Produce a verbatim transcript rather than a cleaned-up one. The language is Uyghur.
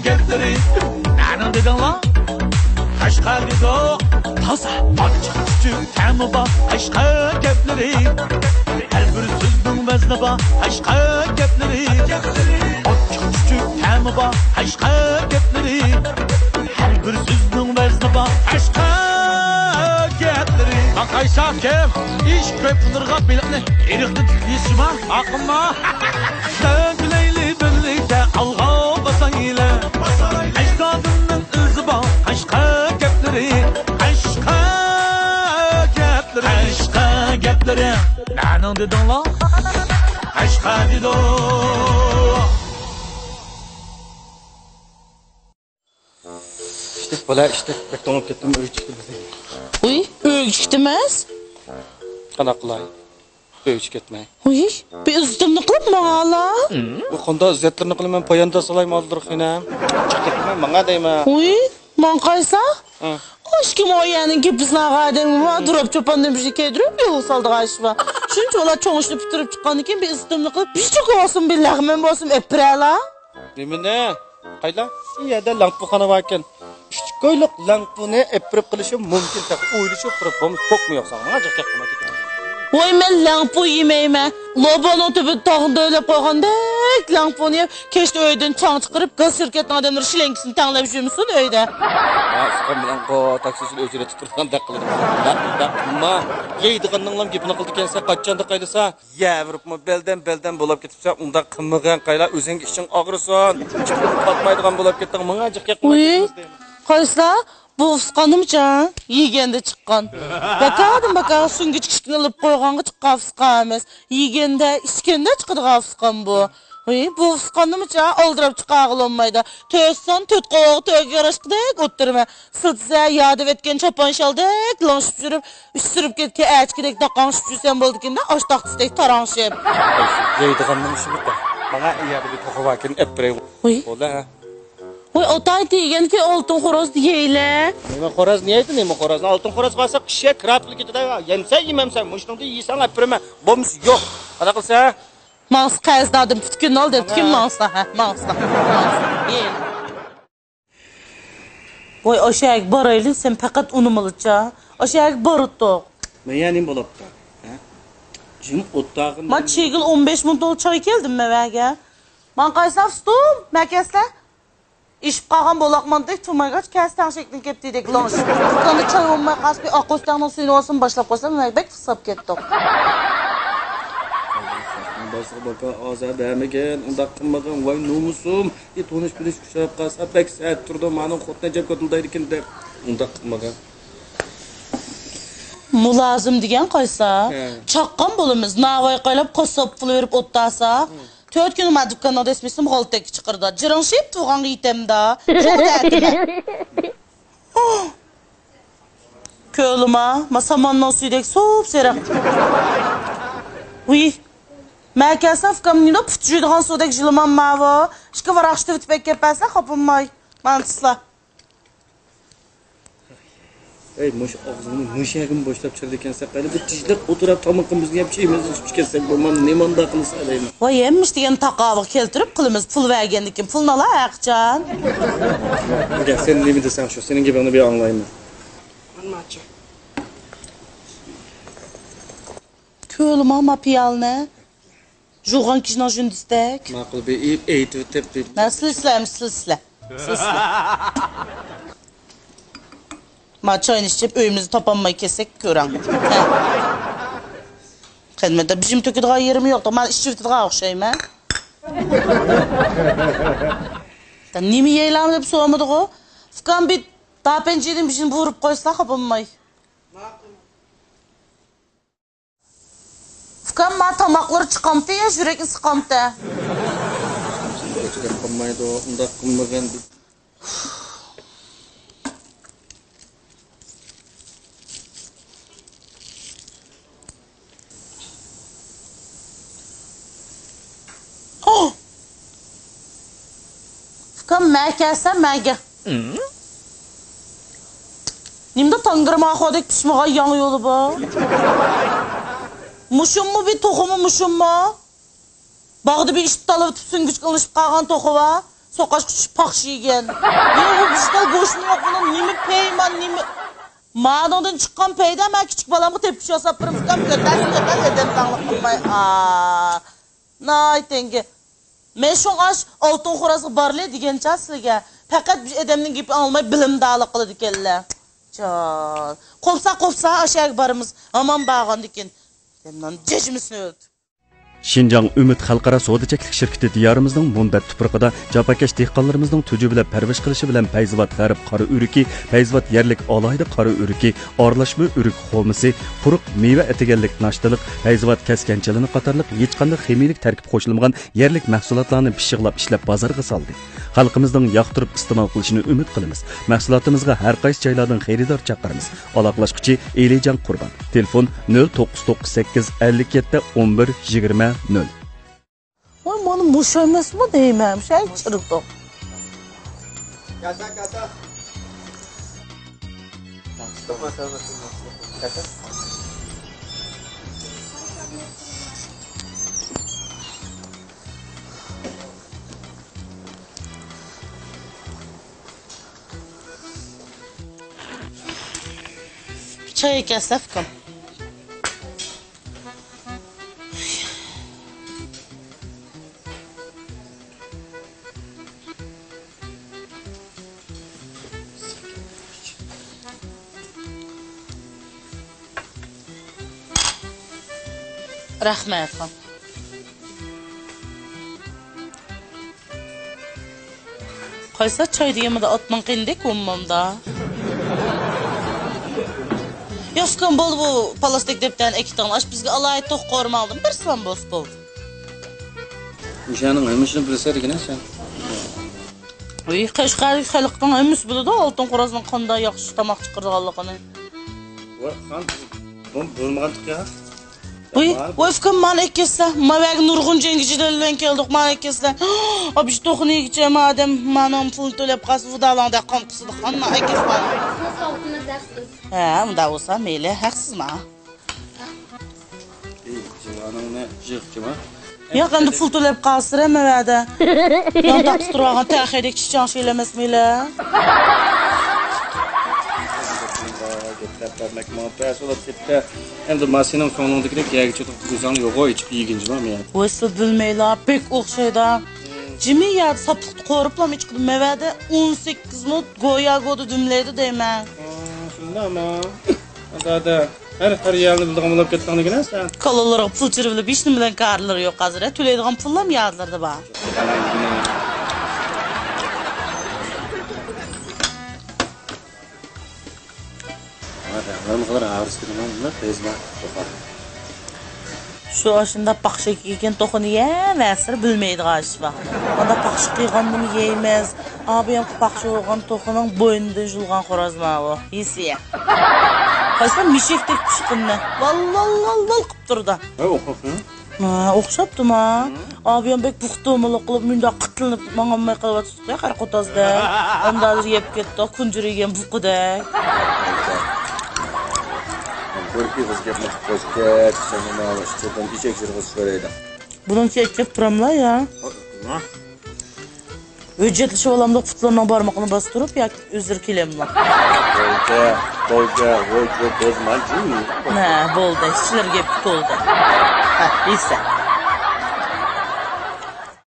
گەپلىرى نەنىڭ دېدىڭلار؟ قەشقەر دېدۇق. تازا. ئاچچىق چۈچۈك تەمى بار قەشقەر گەپلىرى. ھەر بىر سۆزنىڭ ۋەزنى بار قەشقەر گەپلىرى. ئاچچىق چۈچۈك تەمى بار قەشقەر گەپلىرى. ھەر بىر سۆزنىڭ ۋەزنى بار قەشقەر گەپلىرى. قايسا كىم؟ ئىش كۆپ قىلىرغا بېلىقنى ئېرىقتىن تۇتۇپ يېسىما؟ ئاقىمما. سۆزلەيلى بىرلىكتە ئالغا باسايلى. ئەجدادىمنىڭ ئىزى بار قەشقەر گەپلىرى. قەشقەر گەپلىرى. قەشقەر گەپلىرى. نەنىڭ دېدىڭلار؟ قەشقەر دېدۇق. ئىچتۇق، بالا، ئىچتۇق. بەك توڭلاپ كەتتىم، ئۆيگە چىقتى بىزنى. ئۇي، ئۆيگە چىقتى ئەمەس. قانداق قىلاي؟ ئۆيگە كەتمەي. ئۇي، بىر ئىززىتىمنى قىلىپ ماڭالا. بۇ قانداق ئىززەتلىرىنى قىلىمەن، پاياندا سالايمۇ ئالدىرى خېنىم. چىقتى، ماڭا دەيمەن. ئۇي، ماڭا قايسا؟ ھە. ئاشكىم ئۇ يەرنىڭ گېپىزناغا ئادەمگە بار، دۇراپ چوپاندىن بىر كىيدۈرۈپ، يول سالىدىغان ئىش بار. شۇنچە بالا چوڭ ئىشنى پۈتتۈرۈپ چىققاندىن كېيىن بىر ئىززىتىمنى قىلىپ، بىر چوكا بولسۇن، بىر لەغمەن بولسۇن، ئېلىپ بېرەلا. نېمىنى؟ قايلا؟ ئۇ يەردە لەڭپۇخانا باركەن. ئۈچ كويلۇق لەڭپۇنى ئېلىپ بېرىپ قىلىشىم مۇمكىن، تېخى ئويلىشىپ تۇرۇپ، بولمىسا پوكمۇ يوق ساڭا، ماڭا جىق گەپ قىلما. ۋاي، مەن لەڭپۇ يېمەيمەن. لوبانىڭ تۈبىدە تاغنى دۆۋىلەپ قويغاندەك لەڭپۇنى يەپ، كەچتە ئۆيدىن چاڭ چىقىرىپ، گاز شىركەتنىڭ ئادەملىرى شلېنكىسىنى تەڭلەپ يۈرمىسۇن ئۆيدە. ھە، ئۇكام بىلەن قو تاكسىسىنى ئۆزى ئۆتۈپ تۇرغاندەك قىلىدۇ. بەك، بەك قىلما. يەيدىغاننىڭلام گېپىنى قىلىدىكەنسەن، قاچاندا قايلىسا. يەۋرۇپمۇ بەلدەم بەلدەم بولاپ كېتىپسەن، ئۇنداق قىلمىغىن قايلا، ئۆزۈڭگە ئىچىڭ ئاغرىسۇن. پاتمايدىغان بولاپ كەتتىڭ، ماڭا جىق گەپ قىلما. ئۇي، قايسىلا؟ بۇ ئۇسقاننىمچە يېگەندە چىققان. بەكاردىن بەكار سۈڭگۈچ كىشىكنى ئېلىپ قويغانغا چىققان ئۇسقان ئەمەس. يېگەندە، ئىچكەندە چىقىدىغان ئۇسقان بۇ. ۋىي، بۇ ئۇسقاننىمچە ئالدىراپ چىقارغىلى بولمايدۇ. تۆت سان تۆت قوۋاق تۆگە ياراشقۇدەك ئولتۇرىمەن. سىلتىسە يادىۋەتكەن چاپان شالدەك لىڭشىپ يۈرۈپ، ئۈچ سۈرۈپ كەتكەن ئەچكىدەك داقاڭشىپ يۈرسەم بولىدىكىن-دە، ئاش تاختىسىدەك تاراڭشىپ. يەيدىغاننىڭ شۇ بىر. ماڭا ئۇ يەردە بىر توخۇ باركەن، ئەپ بېرەي. ۋۇي. بولدى، ھە. ۋۇي، ئاتاي دېگەنكى ئالتۇن خورازنى يەيلى. نېمە خورازنى يەيدۇ، نېمە خورازنى؟ ئالتۇن خورازغا ئالساق ئىششەك كىراپ كېتىدۇ. يەمسە يېمەمسە، مۇشۇنىڭدىن يېسەڭ ئەپ بېرىمەن. بولمىسا يوق. قانداق قىلسا؟ ماڭسا قەرزدارىم پۈتكۈن ئال دەپتىكىن، ماڭسا، ھە، ماڭسا. ماڭسا. يەيلى. ۋاي، ئاشۇ يەرگە بارايلى، سەن پەقەت ئۇنىمىلىچە. ئاشۇ يەرگە باراتتۇق. مانا نېمە بولاپتۇ؟ ھە؟ جىم ئولتۇرغىن. مانا چېگىل ئون بەش مىڭ تولا چاي كەلدىم مەن ۋەگە. ماڭا قايسا ئۇستۇم، مەكەسلە. ئېشىپ قالغان بولاق مانتىدەك تۇمايغاچ كەس تەڭشەكتىن كەپتىدەك لوڭ. دۇكاندا چاي بولماي قالسا، بىر ئاققوستاڭنىڭ سۈيىنى بولسىمۇ باشلاپ قويسام، مەن بەك قىستاپ كەتتۇق. باشقا باكا ئازار بەرمىگىن، ئۇنداق قىلمىغىن، ۋاي نومۇسۇم. ئى، تونۇش بىلىش ئۇچراپ قالسا بەك سەت تۇرىدۇ، مانا خوتۇن ئەجەب كوتۇلدايدىكىن دەپ ئۇنداق قىلمىغىن. مۇلازىم دېگەن قايسا؟ ھە. چاققان بولىمىز، ناۋاي قايلاپ قاسساپ پۇل بېرىپ ئولتۇرساق، تۆت كۈن ما دۇكاننىڭ دەسمىسىنى غالتەككە چىقىرىدۇ. جىرىڭشىپ تۇرغانغا يېتەمدا. شۇ دەتىمە. كۆلىما، ما ساماننىڭ سۈيىدەك سوپسېرىق. ۋىي. مەن كەلسەم ئۇكام نېمە پۇت جۇيىدىغان سۇدەك جىلىمان ماۋۇ. ئىككى ۋاراق شىتىۋېتىپ ئەكەپ بەرسە خاپىماي. مانا تۇتسىلا. ئەي، مۇشۇ ئاغزىڭنى مۇشۇ يەرگىمۇ بوشلاپ چىقىدىكەنسەن. قېنى بىر تىنچلىق ئولتۇراپ تامىقىمىزنى يەپ چېيىمىزنى ئىچىپ كەتسەك بولمامدۇ؟ نېمانداق قىلسا دەيمەن. ۋاي، ھەممە ئىش دېگەن تاقاۋۇغا كەلتۈرۈپ قىلىمىز. پۇل بەرگەندىن كېيىن پۇلنى ئالا ھەرقاچان. گەپ سەن نېمە دېسەڭ شۇ، سېنىڭ گېپىڭنى بىر ئاڭلايمەن. كۆلىما ما پىيالىنى. جۇغان كىشىنىڭ جۈندىسىدەك. ماقۇل، بىر ئېيتىۋېتىپ، بىر. مە، سىلە، سىلە، ئەمىسە سىلە، سىلە. سىلە، سىلە. ما چاينى ئىچىپ، ئۆيىمىزنى تاپالماي كەتسەك كۆرەڭ. ھە. قېنى مەندە بىژىم تۆكىدىغان يېرىم يوق. ما ئىچىۋېتىدىغان ئوخشايمەن. نېمە يەيلەڭ دەپ سورىمىدىغۇ. ئۇكام بىر داپەنجىدىن بىژىم بۇرۇپ قويسىلا خاپىماي. ئۇكام، ما تاماقلىرى چىقامتى يا يۈرەكنى سىقامتى؟ ئۇنداق قىلمايدۇ، ئۇنداق قىلمىغىن. ئۇكام، مەن كەلسەم مەگە. نېمىدە تانگىرىماخودەك پىشمىغان ياڭ يولى بۇ؟ مۇشۇممۇ بىر توخۇمۇ مۇشۇممۇ؟ باغدا بىر ئىت تالىۋېتىپ سۈڭگۈچكە ئىلىشىپ قالغان توخۇ بار. سوقاشقا چۈشۈپ پاخشا يېگەن. نېمە بۇ بىشتال گۆشمۇ يوق بۇنىڭ، نېمە پەي مان، نېمە؟ مانىڭدىن چىققان پەيدە مەن كىچىك بالامغا تېپىپ ياساپ بېرىمىز ئۇكام، كۆتەرسە كۆتەر، ئادەم داڭلىق قىلماي. ئا، نايتەڭگە. مەن شۇڭا ئاش ئالتۇن خورازغا بارلى دېگەنچە سىلىگە. پەقەت بىر ئادەمنىڭ گېپىنى ئاڭلىماي بىلىمدارلىق قىلىدىكەنلەر. جان. قوپسا، قوپسا، ئاشەگە بارىمىز. ھامان بارغاندىكىن. دەمنان جەجمىسىنى ئۆلتۈر. شىنجاڭ ئۈمىد خەلقئارا سودا چەكلىك شىركىتى دىيارىمىزنىڭ مۇنبەت تۇپرىقىدا جاپاكەش دېھقانلىرىمىزنىڭ تۈجۈۋىلەپ پەرۋىش قىلىشى بىلەن پەيزىۋات غەرب قارا ئۆرۈكى، پەيزىۋات يەرلىك ئالاھىدە قارا ئۆرۈكى، ئارىلاشما ئۆرۈك خورمىسى، قۇرۇق مېۋە ئەتىگەنلىك ناشتىلىق، پەيزىۋات كەسكەن چىلىنى قاتارلىق ھېچقانداق خىمىيىلىك تەركىب قوشۇلمىغان يەرلىك مەھسۇلاتلارنى پىششىقلاپ ئىشلەپ بازارغا سالدى. خەلقىمىزنىڭ ياقتۇرۇپ ئىستېمال قىلىشىنى ئۈمىد قىلىمىز. مەھسۇلاتىمىزغا ھەر قايسى جايلاردىن خېرىدار چاقىرىمىز. ئالاقىلاشقۇچى ئېلىجان قۇربان. تېلېفون: نۆل توققۇز توققۇز سەككىز، ئەللىك يەتتە، ئون بىر، يىگىرمە، نۆل. ۋاي، مانا مۇشۇ ئەمەسمۇ دەيمەن، مۇشۇ چىرىدۇق. چاي ئەكەلسە ئۇكام. رەھمەت. قايسى چاي دېگەن مۇندا ئاتنىڭ قېنىدەك ئۇممامدا. ياخشىكەن بولدى بۇ پلاستىك دەپتەرنى ئەكېتىڭلار. ئاش بىزگە ئالاھىدە توخۇ قورۇما ئالدىم. بىرسىلام بولسا بولدى. مۇشۇنىڭ ھەممىسىنى بىلىسەن دېگىنە سەن. ۋىي، قەشقەردىكى خەلقنىڭ ھەممىسى بىلىدۇ، ئالتۇن خورازنىڭ قانداق ياخشى تاماق چىقىرىدىغانلىقىنى. ۋاي، خان، بۇ بولمىغانتۇق يا. ۋىي، ۋاي، ئۇكام، مانا ئەكەلسە، ماۋەگە نۇرغۇن جەڭگى جېدەل بىلەن كەلدۇق، مانا ئەكەلسە. ئابىشى توخۇنى يېگۈچە، مادەم مانىڭ پۇلىنى تۆلەپ قالسا، ۋۇدالاڭ دەپ قان قۇسىدۇ، خان، مانا ئەكەلسە، مانا. ھە، ئۇنداق بولسا مەيلى، ھەقسىز ما. ئى، جىۋانىڭنى جىق جىما. ياق، ئەمدى پۇل تۆلەپ قالسىرە مەۋەدە. يان تاقتا تۇرۇۋالغان تەخەيدەك چىچاڭ شەيلەمەسمىلە. گەپلەپ بەرمەك ماڭا پەس بولۇپ كەتتى. ئەمدى ماشىنىڭ كۆڭلۈڭدىكىدەك يەرگە چېتىپ گۈزەڭ يوغۇ ئىچىپ يېگىن جىما مەن. ۋەسلى بىلمەيلا، بەك ئوخشايدا. جىمى يەردە ساپلىقتا قورۇپلا ئىچقىدە مەۋەدە ئون سەككىز مىنۇت گويا گودا دۈملەيدۇ دەيمەن. شۇنداقمۇ؟ ئادا، ھەر، ھەر يەرنى بىلىدىغان بولۇپ كەتتىڭ دېگىنە سەن. كالىلىرىغا پۇل چىرىۋېلىپ، ھېچنېمە بىلەن كارلىرى يوق ھازىر، ھە؟ تۆلەيدىغان پۇللام يادلىرىدا بار. شۇ ئاشۇنداق پاخشا كىيگەن توخۇنى يەۋەرسىلە بىلمەيدىغان ئىش بار. مانا پاخشا قىلغاندىمۇ يەيمىز. ئابىيام پاخشا بولغان توخۇنىڭ بوينىدىن يۇلغان خوراز ماۋۇ. يېسە يە. قايسى مىشەكتەك پىشقىننى. ۋال، ۋال، ۋال، ۋال قىپ تۇرىدۇ. ھە، ئوخشاپمۇ؟ ھە، ئوخشاپتۇما؟ ھە. ئابىيام بەك پۇختا مولۇق قىلىپ، مۇنداق قىتىلىنىپ ماڭالماي قېلىۋاتىدۇ. يا قارا قوتازدەك. ئەمدى ھازىر يەپ كەتتى، كۇنجۇر يېگەن بۇقىدەك. بىر ئېغىز گەپنى قىلىپ قويسا كەت، سەن نېمە ئىشقا ئېشەك جىرغىسى كۆرەيدىڭ. بۇنىڭ كەيپ كەپ تۇراملا يا. ھە؟ ھۆججەتلىشىۋالامدۇق پۇتلىرىنىڭ بارمىقىنى باستۇرۇپ ياكى ئۆزلىرى كېلەملا؟ بولدى، بولدى، ھوي، ھوي، بولدى، مانا جىم. ھە، بولدى، ئىچلىرى گەپكە تولدى. ھە، يېسە.